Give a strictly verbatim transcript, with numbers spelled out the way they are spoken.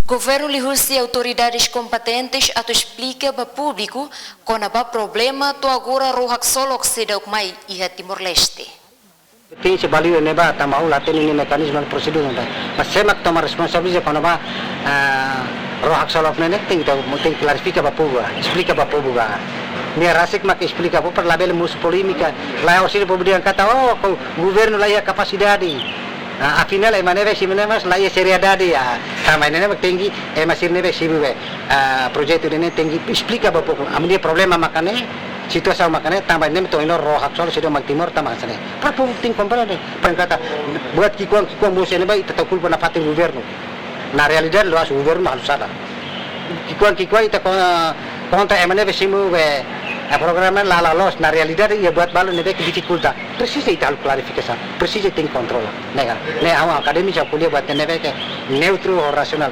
Governu liuhusi autoridades kompetentes atu esplika ba públiku kona-ba problema to'o agora ró haksolok seidauk mai iha Timor-Leste. Tenke baliu ne'ebá tanba ha'u la hatene nia mekanizmu prosedura ne'ebá. Mas sé mak toma responsabilidade kona-ba, ah, ró haksolok ne'e ne'e tenke, tenke klarifika ba povu, esplika ba povu. Nia rasik mak esplika ba povu para labele mosu polémika. La'ós ida povu dehan katak, oh, ko governu la iha kapasidade. Ah, afinál ema ne'ebé simu ne'e mós la iha seriedade, ah. Tanba ne'e mak tenke, ema sira ne'ebé simu be, ah, projetu ne'e tenke esplika ba povu. Ami-nia problema maka ne'e, situasaun maka ne'e, tanba ne'e to'o ohin loron ró haksolok seidauk mai Timor tanba hanesan ne'e. Para povu tenke komprende. Para katak, buat ki'ikoan, ki'ikoan mosu ne'ebá ita tau kulpa nafatin governu. Na realidade la'ós governu halo sala. Ki'ikoan, ki'ikoan ita ko-, kontra ema ne'ebé simu be, eh, programa la, la loos, na realidade iha buat balu ne'ebé ke difikulta. Presiza ita halo klarifikasaun, presiza tenke kontrola. Ne'e ka, ne'e ha'u akadémiku ko'alia buat ne'ebé ke neutru ho rasionál.